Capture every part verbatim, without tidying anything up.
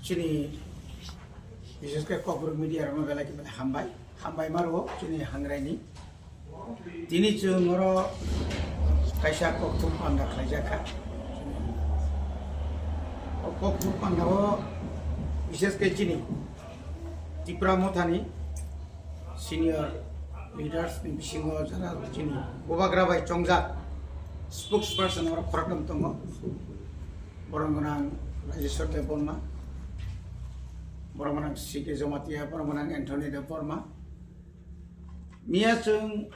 Chini, bises khe Kokborok media rokno belai khe belai hambai, hambai maro chini hangrai ni. Tini chwng oro kaisa kokthum panda khlaijak kha. O kokthum panda o bises khe chini Tipra Mothani senior leaders ni bisingo jara chini bubagra bai chongjak spokesperson oro khoroknam tongo. Borok gwnang Rajeshwar Debbarma, borok gwnang C K Jamatia, borok gwnang Anthony Debbarma. Miya chwng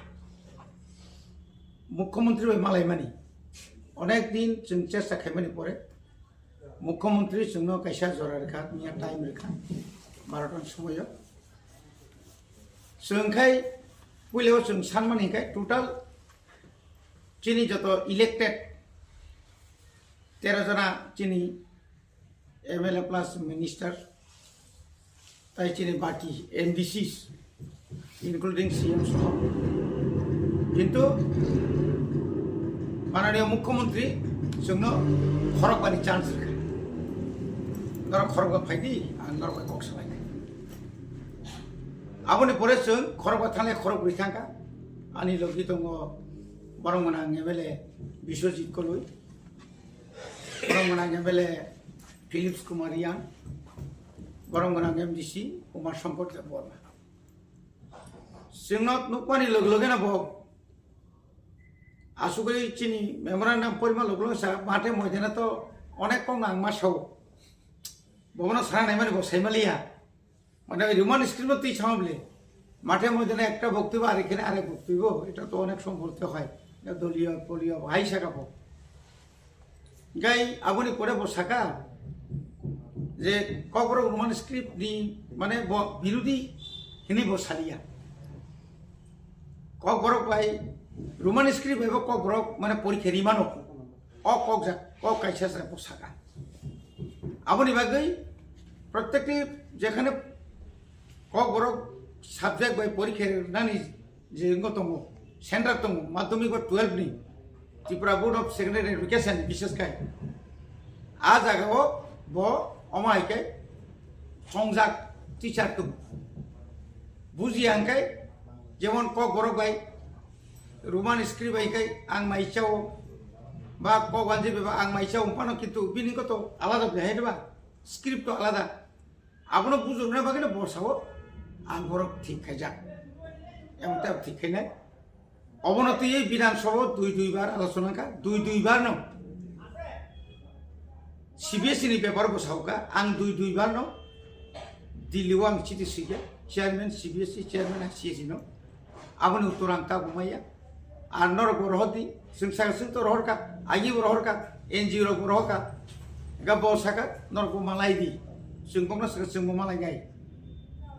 Mukhyamantri bai malaimani onek din chwng chesta khaimani pore Mukhyamantri chwngno kaisa jora rwkha, miya time rwkha, barota ni somoio. Chwng khai puilao chwng sanmani hinkhe total chini joto elected tero jona chini M L A plus minister, tai chini baki M D Cs, including C M soho. Kintu mananiya Mukhyamantri chwngno khorokbani chance rwkha. Norok khorokba phaidi, ang norok bai kok salainai. Aboni pore chwng khorokba thanglai khorokbrwi thangkha. Ani logi tongo borok gwnang M L A Biswajit Koloi, borok gwnang M L A Philips Kumar Riang, borok gwnang M D C Umar Shankar Debbarma. Chwngno nukmani loge logeno bo asugwi chini memorandum porima loge loge sa mathe moidana to onek kok nang ma sao. Bobono sana naimani bo saimaliya. Mane Roman script no twi sama bole. Mathe moidana ekta boktibo ar ekhane arek boktibo. Eta to onek somoy boktibo hai. Eta doliyo, poliyo, hai saka bo. Gai aboni pore bo saka je Kokborok Roman script ni mane bo birodi hini bo saliya. Kokborok bai Roman script bai bo Kokborok mane porikhe rimano. O kok jak, kok kaisa sa bo saka. Aboni bagwi protekti jekhane Kokborok subject bai porikhe nani je wngwi tongo, center tongo, madhyamik ba twelve ni, Tripura Board of Secondary Education, bises khai. A jaga o bo omo hai khai chongjak teacher tongo. Bujiya hwn khai, jemon Kokborok bai Roman script bai khai ang mai chao, ba Kokbanjabi ba ang mai chao, phano kintu bini koto alada bai hai ba, script to alada. Abono bujurna bagwi no bo sao, ang borok thik khaijak. Emon tei thik khainai. Obono twiwi Bidhan Sabha dui dui bar alochona kha, dui dui bar no. C B S E ni bepar bo sao kha, ang dui dui bar no. Delhi o ang chiti sui kha, chairman C B S E, chairman I C S E no. Aboni uttor ang tabuk maya. Ar norok bo rohor di, chwng saka chwng to rohor kha, agi bo rohor kha, N G O rok bo rohor kha. Ga bo saka norok bo malai di. Chwng bokno saka chwng bo malai nai.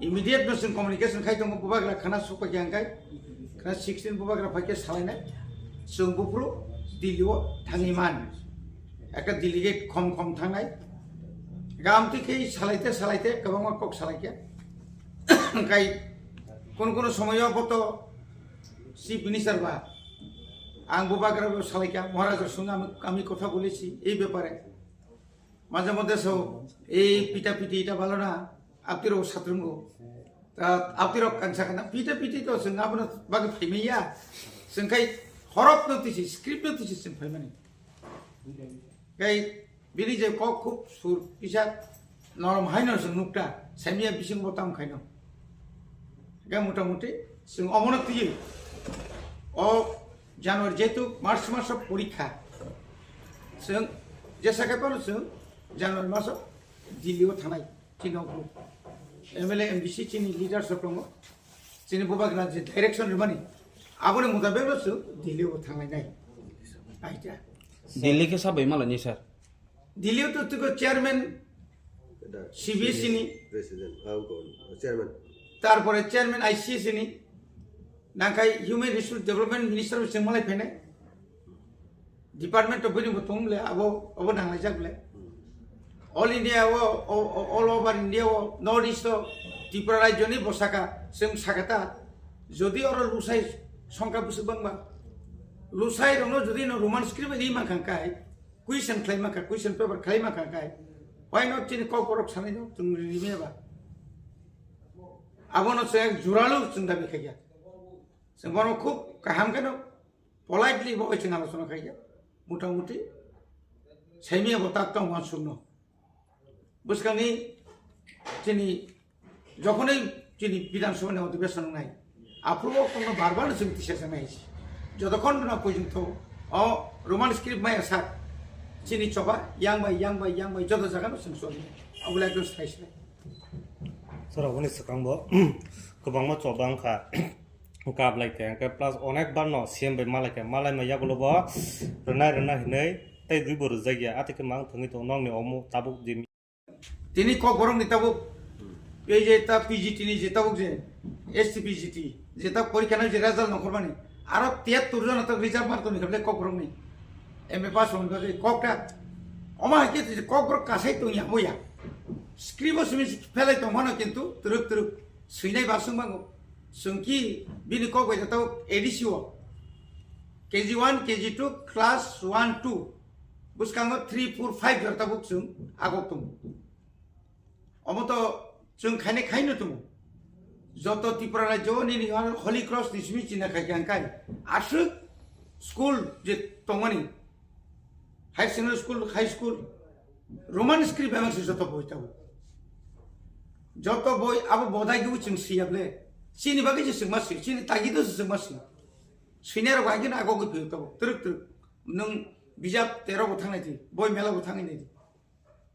Immediate no chwng communication khai tongo, bubagra khana sokpakya hwnkhe, khana sixteen bubagra phaikhe salainai. Chwng buphuru Delhi o thangwi man. Ekta delegate khom khom thangnai. Ga amtwi khe salaite salaite kwbangma kok salaikha. Hwnkhe kono kono somoyo bo to Chief Minister ba, ang bubagra bo salaikha, Maharaj sung ami, ami kotha bolechi ei bepare. Majhe moddhe so ei pita piti eta bhalo na, apni rok satrungo. Ta apni rok ang sakha na, pita piti to chwng abono bagwi phaimaya. Chwng khai horop no tisi, script no tisi chwng phaimani. Khai bini je kok khub sur kisa norom haino chwng nukta, saimya bising bo tam khaino. Ga mota moti chwng omono twiwi o January jehetu March maso porikha, chwng jesa khe phano chwng January maso Delhi o thangnai, chini o group M L A, M D C chini leaders rok tongo, chini bubagra je direction rwmani aboni mutabek no chwng Delhi o thanglainai. Aita. Delhi khe sabai malani sir? Delhi o to tiko chairman C B S E ni, President, ah, chairman. Tarpore chairman I C S ni, nangkhai Human Resource Development Minister bo chwng malai phainai. Department of bini bo tong le abo, abo nanglaijak le. All India o, o, o, all over India o, North East o, Tripura rajyo ni bo saka, chwng saka ta, jodi oro lusai songkha bwswk bangma, lusai rokno jodi no Roman script bai ri mankha kai, question khlai mankha, question paper khlai mankha kai, Why not chini kok borok sanai no chwng rimeba? Abono chwng juralu chwng dabi khaikha. Chwng bono khub kaham kheno politely bo chwng alochona khaikha. Motamuti saimia bo tak tong wansukno. Bwskangni chini jokhonwi chini Bidhan Sabha ni odhibesan wngnai. Aphuru o tongno bar bar no chwng tisa sanai si. Jotokhon no pojinto o Roman script maya sak chini choba yang bai, yang bai, yang bai joto jaga no chwng soli. Abole ekdom sai sai. Sir, aboni swkang bo kwbangma choba wngkha. Kap lai khe, hwnkhe plus onek bar no C M bai malai khe, malai ma yagulo bo rwnai rwna hinwi tei gwi bo rwjak ya. Ati khe mang thangwi tongo nokni omo tabuk je. Tini kok borok ni tabuk, ei je ta P G T ni je tabuk je, S T P G T, je ta porikha nai je result nongkhor mani, aro tiyattur jona ta reserve mark toni kable kok borok ni, M A pass hwn bagwi kok ta, omo hai khe je kok borok kasai tong ya bo ya, script o simi phelai tong mano kintu twrwk twrwk swinai basung bango, swngki bini kok bai ta tabuk A D C o, K G one, K G two, class one, two, bwskango three, four, five jora tabuk chwng agok tongo. Omo to chwng khainai khaino tongo. Joto Tripura rajyo nini Holy Cross ni simi china khai khe ang kai. Aswk school je tongmani, higher secondary school, high school, Roman script bebak se joto boi tabuk. Joto boi abo bodai gwi chwng siyable. Chini bagwi se chwng ma si, chini tagi do se chwng ma si. Senior rok hai khe na agogwi phiyok tabuk. Twrwk twrwk. Nwng bijap tero bo thangnai di, boi mela bo thangwi nai di.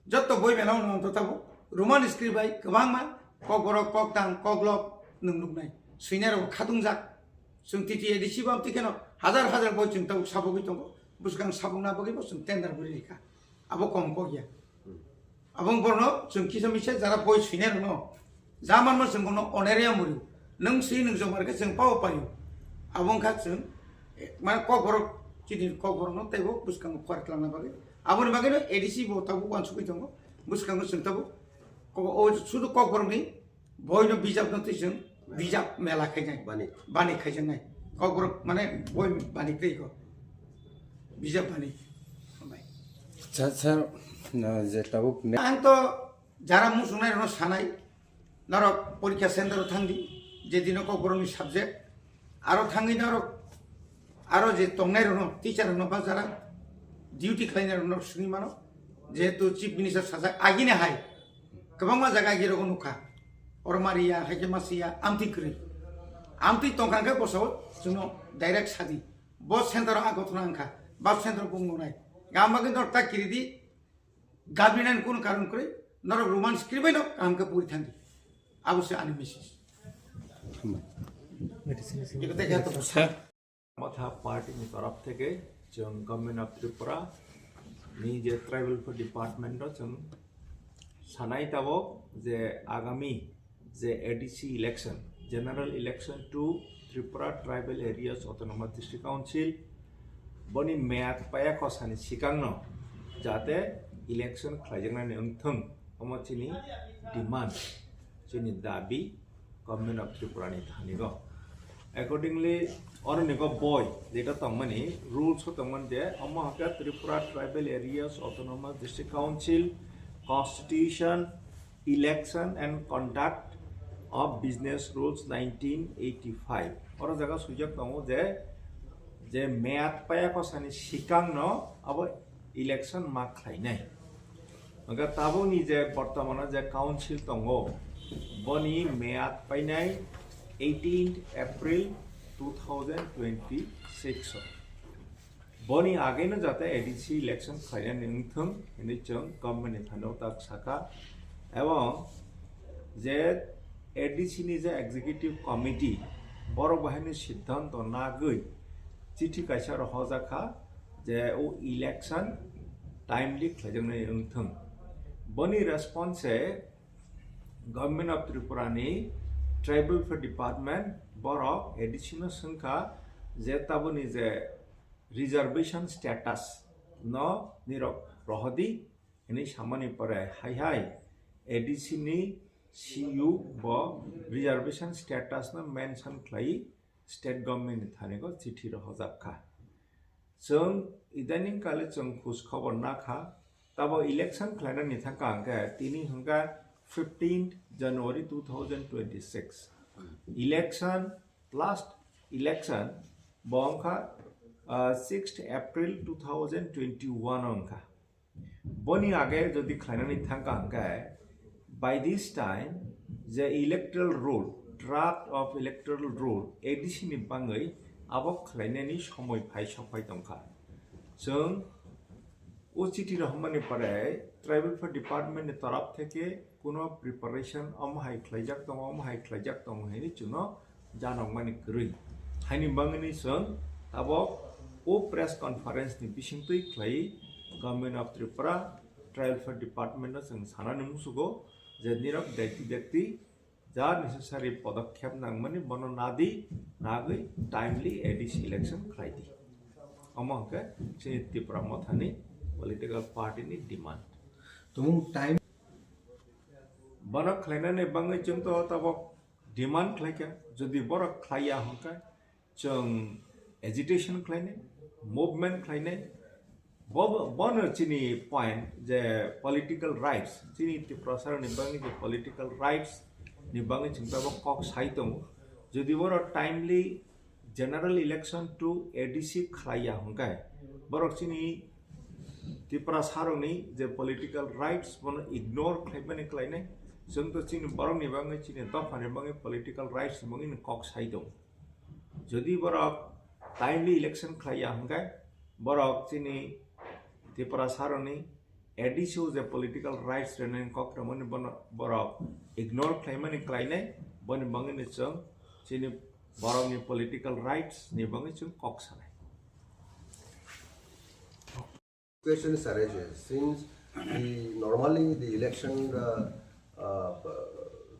Jotto boi mela o nwng to tabuk Roman script bai kwbangma kokborok, koktang, koklop nwng nuknai. Senior rok khatungjak. Chwng T T A D C bo amtwi kheno hajar hajar boi chwng tabuk sabogwi tongo. Bwskang sabokna bagwi bo chwng tender bwrwi rikha. Abo kom kok ya. Abong borno chwng kisa misa jara boi sine rwno. Jamanno chwng bono oneria muri. Nwng si nwng jomar khe chwng pao paio. Abong kha chwng, eh, mane kokborok chini kokborokno teibo bwskango poritlangna bagwi. Aboni bagwino A D C bo tabuk uansugwi tongo. Bwskango chwng tabuk ko-, o sudu kokborokni boino bijapno twi chwng bijap mela khainai. Bani. Bani khaijaknai. Kokborok mane boi bani tei ko. Bijap bani. Sir, sir, no, je tabuk ne- Ang to jara muchungnai rokno sanai, norok porikha center o thangdi, je dino kokborokni subject, aro thangwi norok, aro je tongnai rokno, teacher rokno ba jara duty khlainai rokno swngwi mano, jehetu chief minister sajak agini hai, kwbangma jaga agi rogo nukha, oro mariya, haikhe masiya, amtwi kwrwi, amtwi tongkha khe bosao chwngno direct sadi, bo center o a gothona wngkha, ba center o bung nunai, gam bagwi norok ta kiridi, Gabrinan kun karon kwrwi, norok Roman script bai no kaham khe puri thangdi. Abo se ani message. Hambai. Motha party ni torop theke chwng Government of Tripura ni je Tribal Welfare Department o chwng sanai tabok je agami je A D C election, General Election to Tripura Tribal Areas Autonomous District Council, boni meyad paya kosani sikangno jate election khlaijaknani wngthwng, omo chini demand, chini dabi Government of Tripura ni thanigo. Accordingly, oro nigo boi, jeta tongmani, rules o tongmani je, omo hake Tripura Tribal Areas Autonomous District Council, Constitution, Election and Conduct of Business Rules nineteen eighty-five. Oro jaga swijak tongo je, je meyad paya kosani sikangno abo election ma khlainai. Hwnkhe tabukni je bortomano je council tongo, boni meyad painai eighteenth April two thousand twenty-six o. Boni ageno jate A D C election khlainani wngthwng hinwi chwng government ni thani tak sakha. Ebong je A D C ni je executive committee borok bahaini siddhanto nagwi chithi kaisa rohorjak kha je o election timely khlaijaknai wngthwng. Boni response se Government of Tripura ni Tribal Welfare Department borok A D C no swngkha je taboni je reservation status no nirok rohodi hinwi samani pore hai hai A D C ni C U bo reservation status no mention khlai state government ni thani go chithi rohorjak kha. Chwng idaning kale chwng khus khobor nakha, Tabo election khlainani thangka hwnkhe tini hwnkha fifteenth January two thousand twenty-six. Election, last election bo wngkha, ah, sixth April two thousand twenty-one o wngkha. Boni age jodi khlainani thangka hwnkhe, by this time je electoral roll, draft of electoral roll A D C ni bangwi abo khlainani somoi phai sokphai tongkha. Chwng o chiti rohormani pore Tribal Welfare Department ni torop theke kuno preparation omo hai khlaijak tongo, omo hai khlaijak tongo hinwi chwngno janokmani kwrwi. Haini bangwini chwng tabok o press conference ni bisingtwi khlaiwi Government of Tripura Tribal Welfare Department no chwng sanani musugo je nirok dakti dakti ja necessary podokkhep nangmani bono nadi, nagwi timely A D C election khlaidi. Omo hwnkhe chini Tipra Mothani political party ni demand. Tumung time. Bono khlainani bangwi chwng to tabok demand khlaikha, jodi borok khlaiya hwnkhe chwng agitation khlainai, movement khlainai, bo-, bono chini point je political rights, chini Tiprasarokni bagwi je political rights ni bagwi chwng tabok kok sai tongo. Jodi borok timely general election to A D C khlaiya hwnkhe, borok chini Tiprasarokni je political rights bono ignore khlaimani khlainai, chwng to chini borokni bagwi, chini dophani bagwi political rights ni bagwi kok sai tongo. Jodi borok timely election khlaiya hwnkhe, borok chini Tiprasarokni A D C o je political rights rwnani kok rwmani bono borok ignore khlaimani khlainai, boni bagwino chwng chini borokni political rights ni bagwi chwng kok sanai. Question is arises since the, normally the election, uh, uh,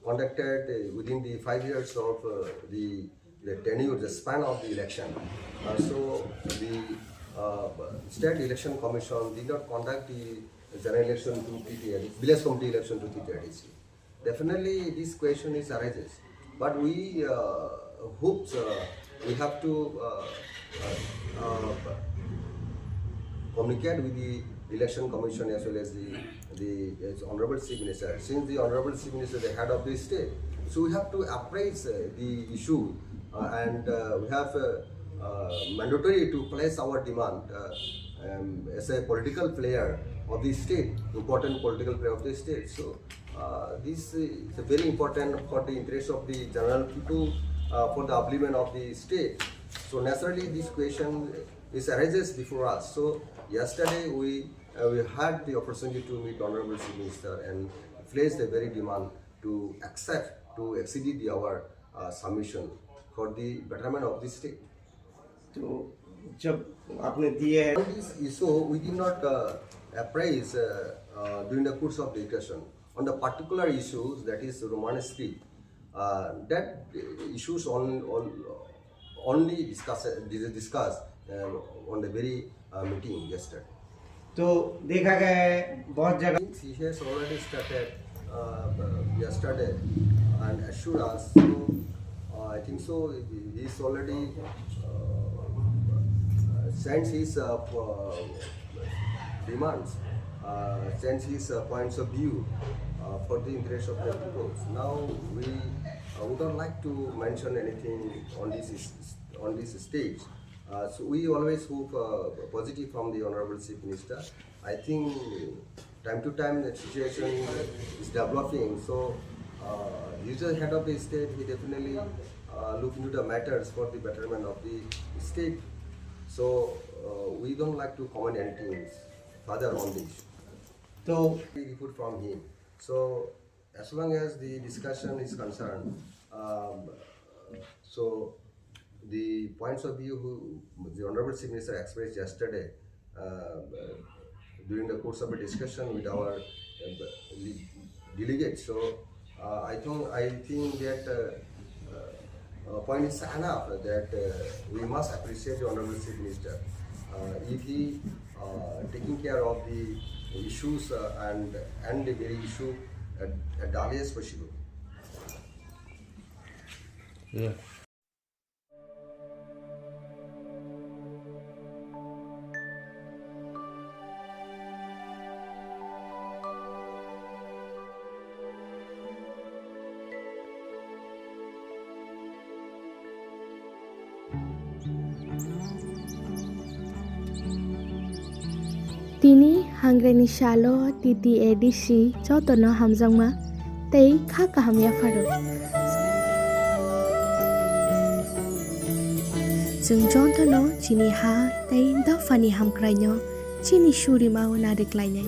conducted, uh, within the five years of, uh, the, the tenure, the span of the election. Uh, so the, uh, State Election Commission did not conduct the general election to T T A D C, village committee election to T T A D C. Definitely, this question is arises, but we, uh, hopes, uh, we have to, uh, uh, uh, communicate with the Election Commission as well as the, the, as Honorable Chief Minister. Since the Honorable Chief Minister is the head of the state, so we have to appraise, uh, the issue, uh, and, uh, we have, uh, uh, mandatory to place our demand, uh, um, as a political player of the state, important political player of the state. So, uh, this is very important for the interest of the general people, uh, for the upliftment of the state. So naturally, this question is arises before us. So yesterday we, uh, we had the opportunity to meet Honorable Chief Minister and placed a very demand to accept, to accede the, our, uh, submission for the betterment of the state. तो जब आपने दिए हैं On this issue, we did not, uh, appraise, uh, uh, during the course of discussion. On the particular issues, that is Roman script, uh, that issues on, on, only discuss, discuss, uh, on the very, uh, meeting yesterday. तो देखा गया है बहुत जगह He has already started, uh, yesterday and assured us. So, uh, I think so. He is already, uh, sends his, uh, p- demands, uh, sends his, uh, points of view, uh, for the interest of the people. Now we, uh, would not like to mention anything on this is- on this stage. Uh, so we always hope, uh, positive from the Honorable Chief Minister. I think time to time the situation is developing. So, uh, he's the head of the state. He definitely, uh, look into the matters for the betterment of the state. So, uh, we don't like to comment anything further on this. तो We put from him. So, as long as the discussion is concerned, um, so the points of view who the Honorable Chief Minister expressed yesterday, uh, during the course of a discussion with our, uh, le- delegates. So, uh, I think I think that, uh, uh, uh, point is enough that, uh, we must appreciate the Honorable Chief Minister. Uh, if he, uh, taking care of the issues, uh, and end the very issue at, at the earliest possible. Yeah. Tini hangre ni salo T T A D C jotono hamjakma tei kha kaham yapharo. Chwng jotono chini ha tei dophani hamkraino chini surima o nariklainai.